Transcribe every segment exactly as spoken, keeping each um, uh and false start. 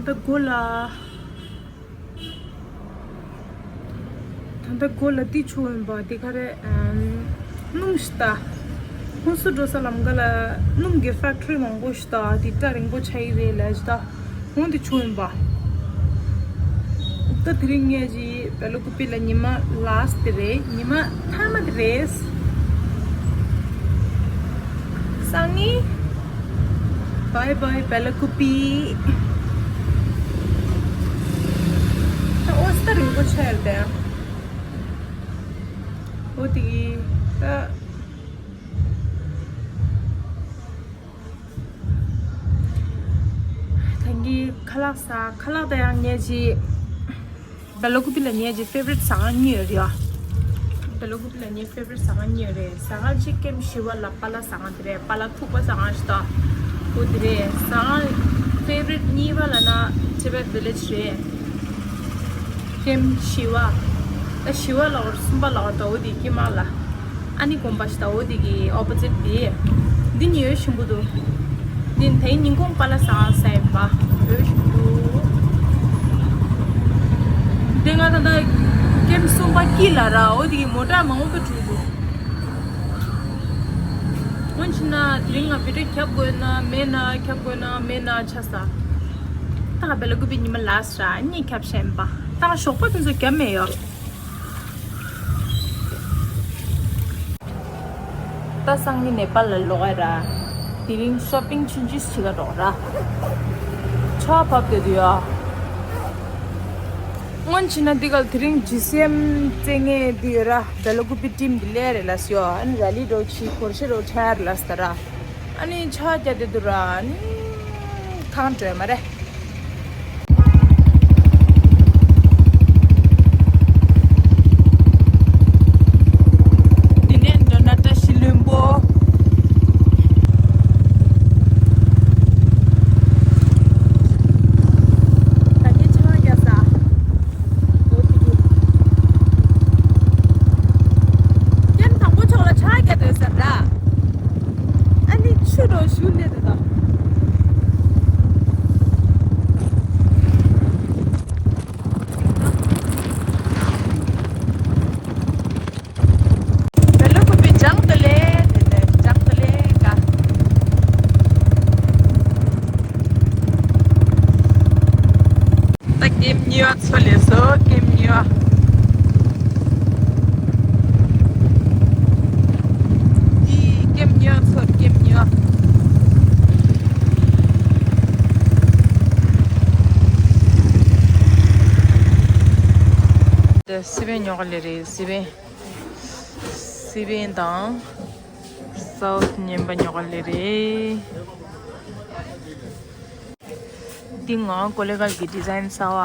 ད་སྒོ་ལ། ད་ལྟ་སྒོ་ལ་ཏི་ཆུ་ཡིན་པ་འདི་ག་རེ། ཨམ། སྣུམ་ཞིག་ད། ཧུན་སུར་འགྲོ་ས་ལམ་ཀ་ལ་སྣུམ་གྱི་ཕེག་ཊི་རི་མང་པོ་ཞིག་ད། འདི་སྐྲ་རིང་པོ་ཆགས་ཡི་རེད་ལབ་ཞིག་ད། འོང་དེ་བྱུང་ཡིན་པ། ད་དེ་རིང་ངས་ཅིག་སྦེ་ལ་ཀུ་པི་ལ་ཉི་མ་ལཱསི་ཊི་དེ་རེད། ཉི་མ་མཐའ་མ་དེ་རེད། སང་ཉིན། བྷའི་བྷའི་སྦེ་ལ་ཀུ་པི། ད་འོ་ཙི་ད་རིང་པོ་ཆགས་ཡོད་དེ། འོ་དེ་གི་ད། ད་གིན་ཁ་ལག་ཟ། ཁ་ལག་ད་ཡང་ངས་ཅིག་སྦེ་ལ་ཀུ་པི་ལ་ངས་ཅིག་ཕེ་ཝ་རི་ཊི་ཟ་ཁང་གཉིས་ཡོད་རེད་ཡ། སྦེ་ལ་ཀུ་པི་ལ་ངའི་ཕེ་ཝ་རི་ཊི་ཟ་ཁང་གཉིས་ཡོད་རེད། ཟ་ཁང་གཅིག་ཀེམ་ཞི་བ་ལ་པཱ་ལགས་ཟ་ཁང་དེ་རེད། པཱ་ལགས་ཐུག་པ་ཟ་ཁང་ཞིག་ད། འོ་དེ་རེད། ཟ་ཁང་ཕེ་ཝ་རི་ཊི་གཉིས་པ་ལབ་ན་ཊི་བེཊ་ཝི་ལེཇ་རེད། ཀེམ་ཞི་བ། ད་ཞི་བ་ལབ་པ་གསུམ་པ་ལབ་པ་ད། འོ་དེ་དཀྱིལ་མ་ལ། ཨ་ནི་དགོན་པ་ཞིག་ད། འོ་དེ་གི་ཨོ་པོ་ཟིཊ་དེ། འདི་ཉི་འོད་ཞིམ་པོ་འདུག་འདི་དེ་ཉིན་གུང་པཱ་ལགས་ཟ་ཁང་ཟེར་ཡིན་པ། འོད་ཞིམ་པོ་འདུག་དེ་སྔ་ད་ལྟ་ཀེམ་གསུམ་པ་དཀྱིལ་ལ་ར། འོ་དེ་གི་མོ་ཊ་མང་པོ་འགྲོ་གི་འདུག་འོན་ཅི་ན་དེ་རིང་ང་བི་ཌི་ཡོ་རྒྱབ་དགོས་ན་མེད་ན། རྒྱབ་དགོས་ན་མེད་ན་ཆ་ས། ད་ང་སྦེ་ལ་ཀུ་པི་ཉི་མ་ལཱསི་ཊི་ར་གཉིས་རྒྱབ་ཤེས་ཡིན་པ། ད་ང་ཞོགས་པ་དེ་ཚོ་རྒྱབ་མེད་ཡོད། ད་སང་ཉིན་ནེ་པཱལ་ལ་ལོག་ཡ་ར། དེ་རིང་ཤོ་པིང་ཆུང་ཆུང་ཞིག་བྱེད་ག་འགྲོ་ར། ཆར་བབས་བསྡད་འདུག་ཡ། སྔོན་ཕྱིན་ན་འདི་ག་ལ་དེ་རིང་ཇི་སི་ཨེམ་རྩེད་མཁན་འདི་ཡོད་ར། སྦེ་ལ་ཀུ་པི་ཊིམ་འདི་སླེབས་རེད་ལབ་སོང་ཡ། ཨ་ནི་ར་ལི་འགྲོ་ཆི་གོར་ཤི་རོ་ཆ་ར་ལབ་སྟ་ར། ཨ་ནི་ཆར་རྒྱག་བསྡད་འདུག་ར། ཨ་ནི་ཁང་སྤྲོད་མ་རེད། འདི་ནས་འགྲོ་ན་བཀྲ་ཤིས་ལྷུན་པོ། ད་ངས་ཆང་རྒྱག་ས། འོ་དེ་གི། ཀེམ་དང་པོ་ཕྱོགས་ལ་ཆང་རྒྱག་འདོད་ས་ར། ཨ་ནི་ཆུ་རུ་ཞུ་ནས་དེ་དང་། སྦེ་ལ་ཀུ་པི་ལྗང་དུ་ལེ། དེ་ནས་ལྗང་དུ་ལེ་ག། ད་ཀེམ་གཉིས་པ་ཚོ་ལས་སོ། ཀེམ་གཉིས་པ། འདི་ཀེམ་གཉིས་པ་ཚོ། ཀེམ་གཉིས་པ། དེ་སི་པན་ཉོ་ག་ལེ་རེད། སི་པན། སི་པན་དང་སའུཐ་ཉན་པ་ཉོ་ག་ལེ་རེད། འདི་ང་ཀོ་ལེ་གལ་གྱི་ཌི་ཛའིན་གསར་བ།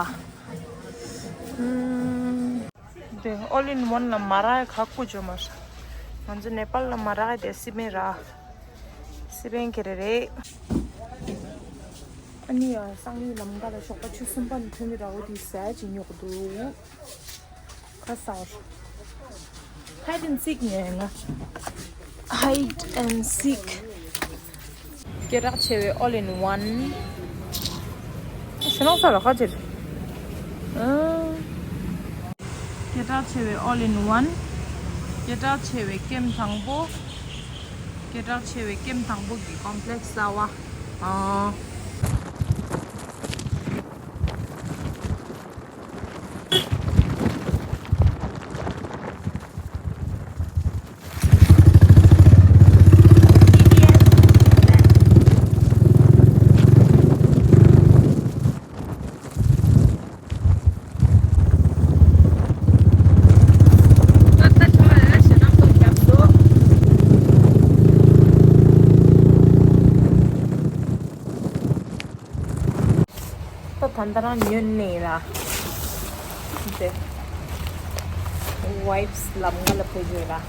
ཨམ། དེ་ཨོལ་ཨིན་ཝན་ལ་མ་རག་ཡ་ཁག་པོ་བྱུང་མ་ཤག་ང་ཚོ་ནེ་པཱལ་ལ་མ་རག་ཡ་དེ་སི་པན་ར། སི་པན་གྱི་རེད་རེད། ཨ་ནི་ཡ་སང་ཉིན་ལམ་ཀ་ལ་ཞོགས་པ་ཆུ་གསུམ་པ་ནས་ཐོན་གྱི་ར། འོ་དེ་ཟས་ཅིག་ཉོ་གི་འདུག་ཁ་སང་། Hide and seek ཉོས་ཡིན་ན། Hide and seek. སྐད་གྲགས་ཆེ་བའི་ཨོལ་ཨིན་ཝན། ཞེ་ནོག་ས་ར་ཁ་ཅིག་ཨ། སྐད་གྲགས་ཆེ་བའི་ཨོལ་ཨིན་ཝན། སྐད་གྲགས་ཆེ་བའི་ཀེམ་དང་པོ། སྐད་གྲགས་ཆེ་བའི་ཀེམ་དང་པོ་གི་ཀོམ་པི་ལེགས་གསར་བ། ཨ། ད་ད་ལྟ་རང་ཉོས་ནས་ར། དེ་ཝའིབས་ལམ་ཀ་ལ་ཕེབས་ཡོད་ར།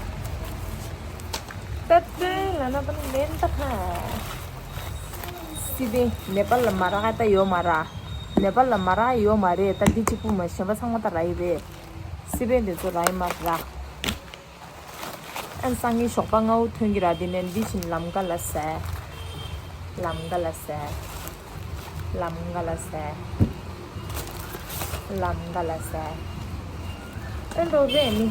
ད་དེ་ལ་ན་པ་ནི་མེན་ད་ཧ། སི་པན་ནེ་པཱལ་ལ་མ་རག་ད་ཡོད་མ་ར། ནེ་པཱལ་ལ་མ་རག་ཡོད་མ་རེད། ད་འདི་གཅིག་པུ་མ་གཞན་པ་ཚང་མ་ད་རག་ཡི་རེད། སི་པན་དེ་ཚོ་རག་ཡི་མ་ར། ཨན་སང་ཉིན་ཞོགས་པ་སྔ་བོ་ཐོན་གྱི་ར། དེ་ནས་འདི་བཞིན་ལམ་ཀ་ལ་ཟས། ལམ་ཀ་ལ་ཟས། ལམ་ཀ་ལ་ཟས། ལམ་ག་ལ་ཟེར། ཨེ་འགྲོ་རེད་ནི།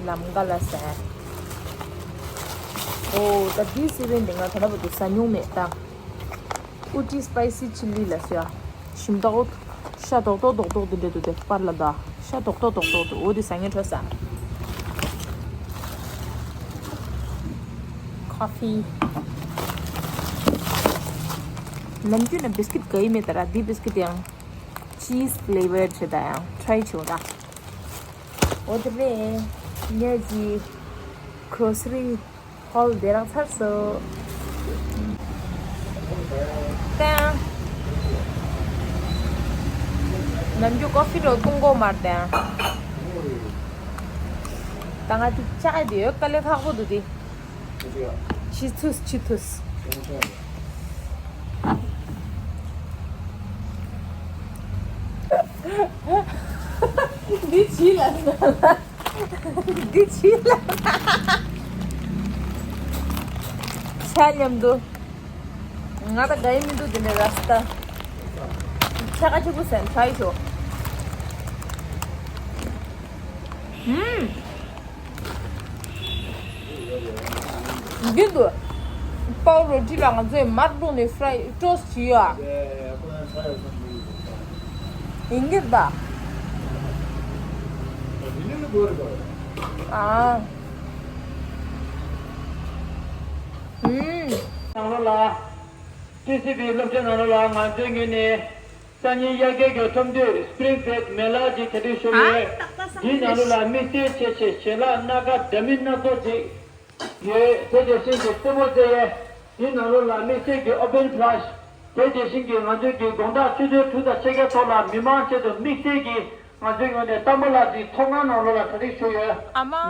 ལམ་ག་ལ་ཟེར། ཨོ་ད་འདི་སི་བན་འདི་ང་ད་ལྟ་བར་དུ་ཟ་མྱོང་མེད་ད། ཨུ་ཏི་སི་པའི་སི་ཆི་ལི་ལ་ཟེར། ཞིམ་ཏོག་ཤ་རྡོག་རྡོག་རྡོག་རྡོག་འདི་འདྲ་འདུག་དེ་པར་ལ་ད། ཤ་རྡོག་རྡོག་རྡོག་རྡོག་འདུག་འོ་དེ་ཟ་ངེ་འཕྲོད་ས། ཁོ་ཕི། ནམ་རྒྱུན་ན་བིས་ཀིད་ག་ཡི་མེད་ད་ར། འདི་བིས་ཀིད་ཡང་ཅིས་ཕི་ལེ་ཝར་ཌི་རེད། ད་ཡང་ཊི་རའི་བྱེད་འོ་ད། འོ་དེ་རེད། ངས་ཀྱི་གྷོ་རོ་སི་རི་ཧོལ་དེ་རག་ཚར་སོང་། ཏན། ནམ་རྒྱུན་ཀོ་ཕི་འགྲོ་བཏུང་གོ་མར་ཏན། ད་ང་དེ་ཅག་དེ་ཡོད་དཀའ་ལས་ཁག་པོ་འདུག་དེ། ཆི་ཐུས་ཆི་ཐུས། འདི་ཆི་ལ་ན། འདི་ཆི་ལ་ན། ཆ་མཉམ་དུ། ང་ད་དགའ་ཡི་མི་འདུག་འདི་ནས་ར་སི་ཏ། ཆ་ག་ཆི་པོ་སེམས་ཆ་ཡི་ཤོ། ཧུམ། འདི་འདུག་པའོ་རོ་ཊི་ལ་ང་ཚོས་མར་བླུགས་ནས་ཕ་རའི་ཊོ་སི་ཊི་བྱས་ཡོད། ཡིན་གྱི་རེད་པ། ཨ། ཧུམ། ནང་ལོགས་ལ། ཊི་སི་བི་སློབ་ཆེན་ནང་ལོགས་ལ་ང་ཚོའི་ངོས་ནས། སང་ཉིན་དབྱར་ཁའི་གི་ཁྲོམ་སྡེ་སི་པི་རིང་ཕེ་སི་མེ་ལ་ཅིག་གྲ་སྒྲིག་ཞུས་ཡོད། འདིའི་ནང་ལོགས་ལ་དམིགས་བསལ་ཆེ་ཆེ་ཞལ་ལག་སྣ་ཁ་འདྲ་མིན་སྣ་ཚོགས་ཅིག་ཡོད། དེ་དེ་བཞིན་གྱི་རྩེད་མོ་རྩེ་ཡས། འདིའི་ནང་ལོགས་ལ་དམིགས་བསལ་གྱི་ཨོ་པན་པི་ལ་ཤི། དེ་དེ་བཞིན་གྱི་ང་ཚོའི་གི་དགོང་དག་ཆུ་ཚོད་དྲུག་དང་ཕྱེད་ཀའི་ཐོག་ལ་མི་མང་ཆེད་དུ་དམིགས་བསལ་གྱི་ང་ཚོའི་ངོས་ནས་ཏམ་བ་ལ་ཅིག་ཚོགས་ཁང་ནང་ལོགས་ལ་གྲ་སྒྲིག་ཞུས་ཡོད།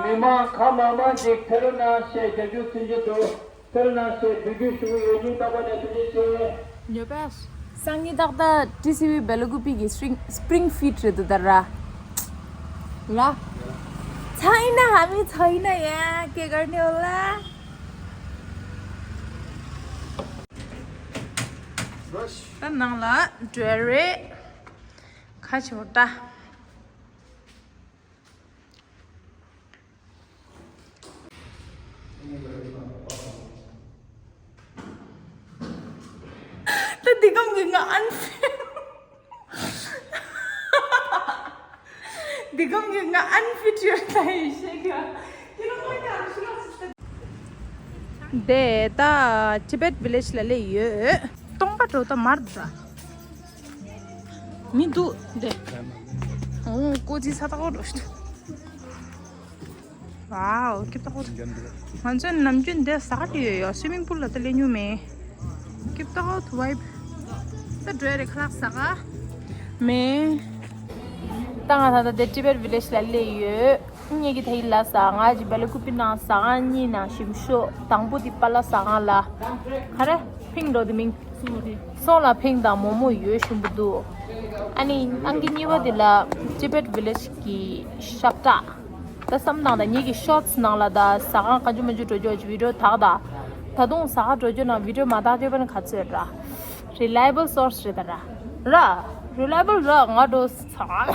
མི་མང་གང་མང་མང་ཅིག་ཕེབས་རོགས་གནང་ཞེས་རྒྱབ་སྐྱོར་མཚོན་ཆེད་དུ། དཔེར་ན་ཞེས་འབོད་སྐུལ་ཞུ་གི་ཡོད། སྙིང་ཐག་པ་ནས་ཐུགས་རྗེ་ཆེ། ཉོ་པས། སང་ཉིན་ཏག་ཏག་ཊི་སི་བི་སྦེ་ལ་ཀུ་པི་གི་སི་པི་རིང་ཕི་ཊི་རེད་འདུག་ད་ར། ལ། ཚ་ཡིན་ན་ཧ་མི་ཚ་ཡིན་ན་ཡ་ཀེ་གར་ནི་འོ་ལ། ད་ནང་ལ་འགྲོ་རེད། ཁ་ཆེ་བོ་ད། ད་འདི་གམ་གི་ང་ཨན་ཕི། འདི་གམ་གི་ང་ཨན་ཕི་ཊི་ཡོད་ད་ཡིན་ཤེས་གི། དེ་ལ་ཁོང་ཀྱང་ཤི་ལ་སི་སི། དེ་ད་ཊི་བེཊ་བི་ལེཇ་ལ་སླེབས་ཡོད། སྟོང་པ་འགྲོ་ད་མར་འགྲོ། མི་འདུག་འདི། ཨོ་ཀོ་ཅི་ས་ཏག་འགྲོ་ཤི། ཝའོ་སྐྱིད་པོ་ཏག་ཏག་ང་ཚོའི་ནམ་རྒྱུན་འདི་ཟ་ག་དེ་ཡོད་ཡོད། སུའི་མིང་པུལ་ལ་ད་སླེབས་མྱོང་མེད། སྐྱིད་པོ་ཏག་ཏག་ཝའིབ། ད་འགྲོ་ཡ་རེད་ཁ་ལག་ཟ་ག་མེད། ད་ང་ད་ལྟ་དེ་ཊི་བེཊ་བི་ལེཇ་ལ་སླེབས་ཡོད། ངེད་ཀྱི་ཐའི་ལ་ཟ་ང་ཅི་སྦེ་ལ་ཀུ་པི་ནང་ཟ་ཁང་གཉིས་ནང་ཞིམ་ཤོས་དང་པོ་དེ་པ་ལ་ཟ་ཁང་ལ། ག་རེ་ཕིང་འགྲོ་དེ་མིང་། སོང་ལ་ཕིང་དང་མོག་མོག་ཡོད་ཞིམ་པོ་འདུག་ཨ་ནི་ཨང་ཀི་གཉིས་པ་དེ་ལ་ཊི་བེཊ་བི་ལེཇ་གི་ཤབ་ཏྲ། ད་བསམ་དང་ད་ངེད་ཀྱི་ཤོ་ཊི་སི་ནང་ལ་ད་ཟ་ཁང་ག་ཅུ་མ་ཅུ་འགྲོ་རྒྱུ་ཅིག་བི་ཌི་ཡོ་དག་ད། ད་དུང་ཟ་ཁང་འགྲོ་རྒྱུ་ནང་བི་ཌི་ཡོ་མ་དག་རྒྱུ་པ་ནི་ག་ཚོད་ར། རི་ལའི་བལ་སོར་སི་རེད་ད་ར། ར། རི་ལའི་བལ་ར་ང་འགྲོ་ཟ་ཁང་ལ།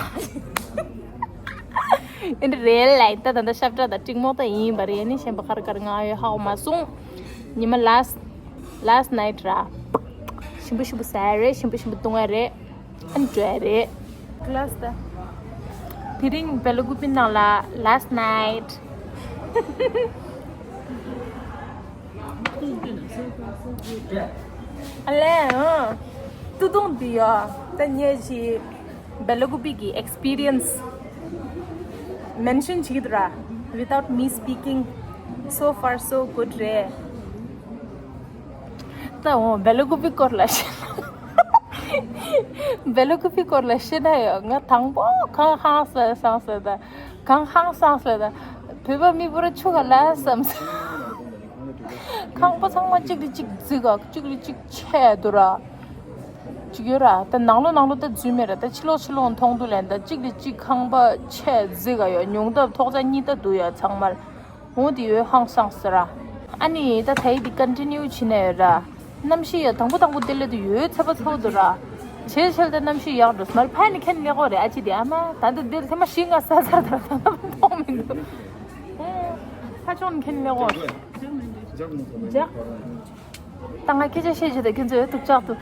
ཨིན་རེད་ལའི་ད་ད་ད་ཤབ་ཏྲ་ད་ཀྲིག་མོག་ད་ཡིན་པ་རེད། ནི་གཞན་པ་ག་རེ་ག་རེ་ང་ཡོད་ཧ་གོ་མ་སོང་། ཉི་མ་ལ་སི་ཊི་ལ་སི་ཊི་ནའི་ཊི་ར། ཞིམ་པོ་ཞིམ་པོ་ཟ་ཡ་རེད། ཞིམ་པོ་ཞིམ་པོ་བཏུང་ཡ་རེད། ཨ་ནི་འགྲོ་ཡ་རེད། ཀི་ལ་སི་ད། དེ་རིང་སྦེ་ལ་ཀུ་པི་ནང་ལ་ལ་སི་ཊི་ནའི་ཊི། ཨ་ལས་ཨ། ཏུ་ཏུང་འདི་ཡོ། ད་ཉེ་ཞི་སྦེ་ལ་ཀུ་པི་གི་ཨེག་སི་པི་རི་ཡན་སི་མེན་ཤན་བྱེད་ཀྱི་འདུག་ར། Without me speaking, so far so good རེད། ད་འོ་སྦེ་ལ་ཀུ་པི་སྐོར་ལ་བཤད། སྦེ་ལ་ཀུ་པི་སྐོར་ལ་བཤད་ན་ཡོད། ང་དང་པོ་གང་ཧང་སངས་སངས་སོང་ད། གང་ཧང་སངས་སོང་ད། བོད་པ་མི་བུ་ར་ཆུ་ག་ལ་བསམ་སོང་། ཁང་པ་ཚང་མ་གཅིག་ལས་གཅིག་རྫིག་ག་གཅིག་ལས་གཅིག་ཆེ་འདུག་ར། གཅིག་ཡོད་ར། ད་ནང་ལོགས་ནང་ལོགས་ད་འཛུལ་མེད་ར། ད་ཕྱི་ལོགས་ཕྱི་ལོགས་མཐོང་དུས་ལན་ད་གཅིག་ལས་གཅིག་ཁང་པ་ཆེ་རྫིག་ག་ཡོད། ཉུང་མཐའ་ཐོག་ཆ་གཉིས་ད་འདུག་ཡ་ཚང་མར། འོ་དེ་ཡོད་ཧང་སངས་སོང་ར། ཨ་ནི་ད་ད་ཡི་དེ་ཀོན་ཊི་ནིའུ་བྱེད་ན་ཡོད་ར། གནམ་གཤིས་ཡ་དང་པོ་དང་པོ་དེ་ལས་དུ་ཡོད་ཚ་པ་ཚ་པོ་འདུག་ར། བྱས་བྱས་ད་གནམ་གཤིས་ཡག་འགྲོ་སོང་། མར་ཕན་ནི་ཁྱེད་ལེགས་འོ་རེད། ཨ་ཅི་དེ་ཨ་མ་ད་འདི་འདིར་ཐེངས་མ་བཞི་ལྔ་ས་ཚར་དང་ད་ལྟ་མཐོང་མི་འདུག་ཧ་ཅང་ནི་ཁྱེད་ལེགས་འོ་རེད། ད་ང་སྐད་ཆ་བཤད་བྱས་ད་ཁྱེད་ཚོས་སྡུག་ཅག་ཏུ།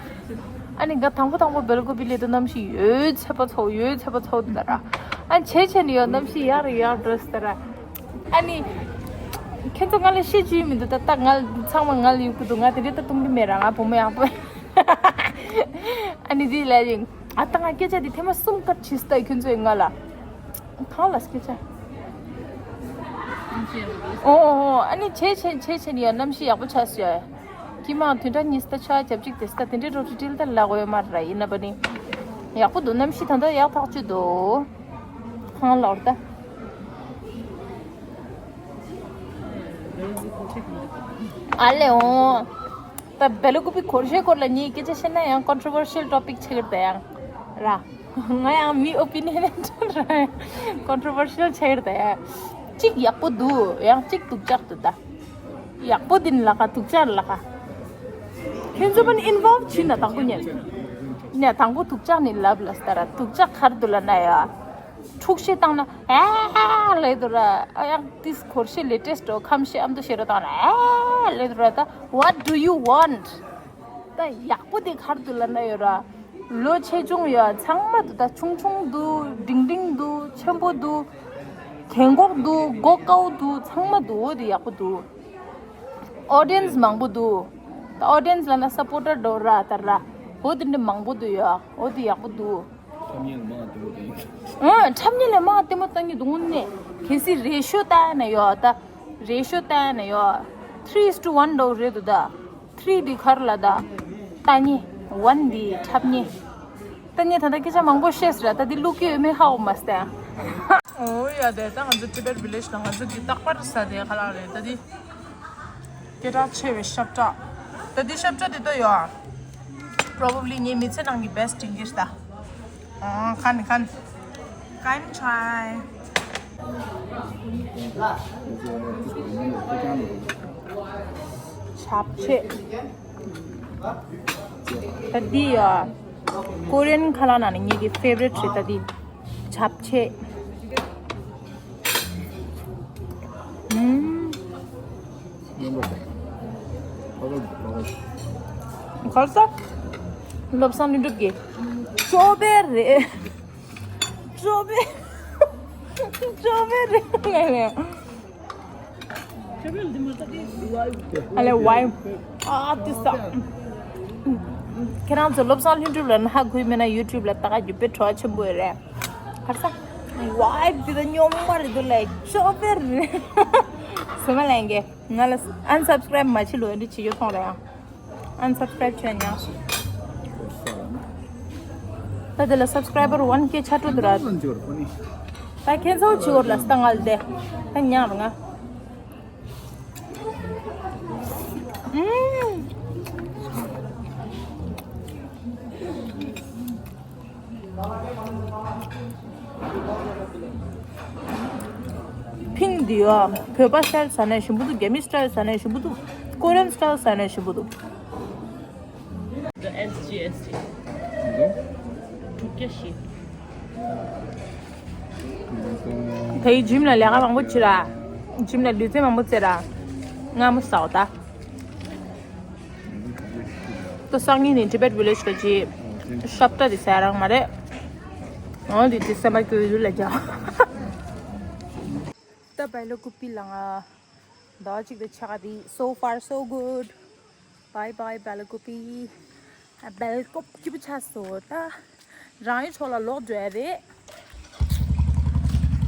ཨ་ནི་ང་དང་པོ་དང་པོ་སྦེལ་ཀོབ་ལ་དུ་གནམ་གཤིས་ཡོད་ཚད་པ་ཚོ་ཡོད་ཚད་པ་ཚོ་འདི་ལ་ར། ཨ་བྱས་བྱས་ནི་ཡོད་གནམ་གཤིས་ཡག་རེད་ཡག་འགྲོ་སོང་ད་ར། ཨ་ནི་ཁྱེད་ཚོ་ང་ལ་བཤད་རྒྱུ་མི་འདུག་ད་ད་ང་ཚང་མ་ང་ལ་ཡོད་གི་འདུག་ང་དེ་འདྲ་ད་གཏོང་གི་མེད་ར། ང་བུ་མོ་ཡག་པོ། ཨ་ནི་དེ་ལ་ཡིན། ཨ་ད་ང་སྐད་ཆ་དེ་ཐེངས་མ་གསུམ་ཀ་དྲིས་ད་ཁྱོད་ཚོས་ང་ལ། གང་ལ་སྐད་ཆ། ཨོ་ཨོ་ཨོ། ཨ་ནི་བྱས་བྱས་བྱས་བྱས་ནི་ཡ་གནམ་གཤིས་ཡག་པོ་ཆགས་སོང་ཡ། ཀྱི་མ་དུས་འདྲ་གཉིས་ད་ཆ་རྒྱབ་ཅིག་དེ་ད་དེ་འདྲའི་རོ་ཏི་ཏིལ་ད་ལ་གོ་ཡོད་མ་ར། ཡིན་ན་པ་ནི་ཡག་པོ་འདུག་གནམ་གཤིས་ད་ད་ཡག་ཐག་ཆོད་འདུག་གང་ལོར་ད། ཨ་ལེ་ཨོ། ད་སྦེལ་ཀོབ་པའི་སྒོར་གཞས་སྐོར་ལ་ངས་སྐད་ཆ་བཤད་ན་ཡང་ཀོན་ཊོ་བར་ཤལ་ཊོ་པིག་ཆགས་ཀྱི་རེད་ད་ཡང་ར། ང་ཡང་མི་ཨོ་པི་ནི་ཡན་ར་ཀོན་ཊོ་བར་ཤལ་ཆགས་ཀྱི་རེད་ད་ཡང་། གཅིག་ཡག་པོ་འདུག་ཡང་གཅིག་སྡུག་ཅག་འདུག་ད། ཡག་པོ་འདི་ནི་ལ་ཁ་སྡུག་ཅག་ལ་ཁ། ཁྱོད་ཚོ་པན་ཨིན་ཝོལབ་བྱིན་ན་དང་པོ་ཉན། ནས་དང་པོ་སྡུག་ཅག་ནི་ལབ་ལ་སྟ་ར་སྡུག་ཅག་གར་འདུག་ལ་ན་ཡ། འཁྲུག་ཤེད་བཏང་ན་ཨ་ལེ་དུ་ར། ཨ་ཡང་ཏིས་སྒོར་གཞས་ལེ་ཊེ་སི་ཊི་འོ་ཁམ་ཤེད་ཨམ་དུ་ཤེད་ར་བཏང་ན་ཨ་ལེ་དུ་ར། ད་what do you want? ད་ཡག་པོ་དེ་གར་འདུག་ལ་ན་ཡོད་ར། ལོ་ཆེ་ཆུང་ཡོད་ཚང་མ་འདུག་ད་ཆུང་ཆུང་འདུག་འབྲིང་འབྲིང་འདུག་ཆེན་པོ་འདུག་གན་གོག་འདུག་མགོ་དཀར་འདུག་ཚང་མ་འདུག་འོ་དེ་ཡག་པོ་འདུག་ཨོ་ཌི་ཡན་སི་མང་པོ་འདུག་ད་ཨོ་ཌི་ཡན་སི་ལ་ན་སཔོར་ཊར་འདྲ་བོ་ར་ད་ར། འོ་དེ་འདྲ་མང་པོ་འདུག་ཡ། འོ་དེ་ཡག་པོ་འདུག་འཁྲབ་མཁན་ལ་མང་ལྟད་མོ་བཏང་ཡོད། ཨ་འཁྲབ་མཁན་ལ་མང་ལྟད་མོ་བཏང་གི་འདུག་དངོས་གནས། གལ་སྲིད་རེ་ཤོ་བལྟས་ན་ཡོད་ད། རེ་ཤོ་བལྟས་ན་ཡོད། three is to one འདྲ་བོ་རེད་འདུག་ད། three འདི་གར་ལ་ད། ལྟ་མཁན། one འདི་འཁྲབ་མཁན། ལྟ་མཁན་ད་ལྟ་སྐད་ཆ་མང་པོ་བཤད་ཟེར་ར། ད་འདི་བླུག་གི་ཡོད་མེད་ཧ་གོ་མ་སྟེ། ཨོ་ཡ་དེ་ད་ང་ཚོ་ཊི་བེཊ་ཝི་ལེཇ་ལ་ང་ཚོ་འདི་རྟག་པར་ཟ་དེ་ཁ་ལག་རེད་ད་འདི། སྐད་གྲགས་ཆེ་བའི་ཤབ་བྲ། ད་འདི་ཤབ་བྲ་འདི་ལྟ་ཡོད། Probably ངའི་མི་ཚེ་ནང་གི་best English ད། ཨོ་ཁན་ཁན། ཁན་ཆའི། ཞབས་ཕྱེ། ད་འདི་ཡོད། ཀོ་རི་ཡན་ཁ་ལག་ནང་ནས་ངེད་ཀྱི་ཕེ་ཝ་རི་ཊི་རེད་ད་འདི། ཞབས་ཕྱེ། ཨུམ། ག་རེ་ཟ། བློ་བཟང་ལྷུན་གྲུབ་ཀྱི་ཅོ་བེ་རེད། ཅོ་བེ། ཅོ་བེ་རེད། ཨ་ལེ་ཝའི། ཨ་ཏི་ས། ཁྱེད་རང་ཚོ་བློ་བཟང་ལྷུན་གྲུབ་ལ་ན་ཧ་གོ་མེད་ན་ཡུ་ཊུབ་ལ་ལྟ་ག་རྒྱུ་དཔེ་བྲོ་བ་ཆེན་པོ་ཡོད་རེད། ཧར་ས། ཝའི་འདི་ད་སྨྱོན་མ་རེད་འདུག་ལེ་ཅོ་བེ་རེད། ཟེར་མ་ལེན་གེ། ང་ལ་ཨན་སབ་སི་ཀ་རེབ་མ་བྱེད་ལོ་འདི་བྱེད་རྒྱུ་མཐོང་རེད་ཨང་། ཨན་སབ་སི་ཀ་རེབ་བྱས་ཉག་ཤི། ད་དེ་ལ་སབ་སི་ཀ་རེ་བར་ཝན་ཀེ་ཆ་འགྲོ་འདུག་ར། ད་ཁྱེད་ཚོ་བྱེད་འོར་ལ་སྟ་ང་ལ་དེ། ད་ཉག་ར་ང་། ཨུམ། ཕིང་འདི་ཡོ། བོད་པ་སི་ཊལ་ཟ་ནས་ཞིམ་པོ་འདུག་རྒྱ་མི་སི་ཊལ་ཟ་ནས་ཞིམ་པོ་འདུག་ཀོ་རི་ཡན་སི་ཊལ་ཟ་ནས་ཞིམ་པོ་འདུག The S G S T. དྲུག་བརྒྱ་བཞི། ད་ཡི་ཇིམ་ལ་ལས་ཀ་མང་པོ་བྱེད་ར། ཇིམ་ལ་ལུས་རྩལ་མང་པོ་རྩེ་ར། སྔ་མོ་ཟ་བ་ད། ཏོ་སང་ཉིན་ནི་ཊི་བེཊ་ཝི་ལེཇ་ལ་ཅི། ཤབ་ཏ་དེ་ཟ་རང་མ་རེད། འོ་དེ་དེ་སེམས་པ་སྐྱོ་ཡུལ་ལ་རྒྱག་ད་བེ་ལ་ཀུ་པི་ལ་ང་ཟླ་བ་གཅིག་དང་ཕྱེད་ཀ་དེ། So far so good. Bye bye བེ་ལ་ཀུ་པི། བེ་ལ་ཀུ་པི་སྐྱིད་པོ་ཆགས་སོང་ད། རང་ཡུལ་ཕྱོགས་ལ་ལོག་འགྲོ་ཡ་རེད།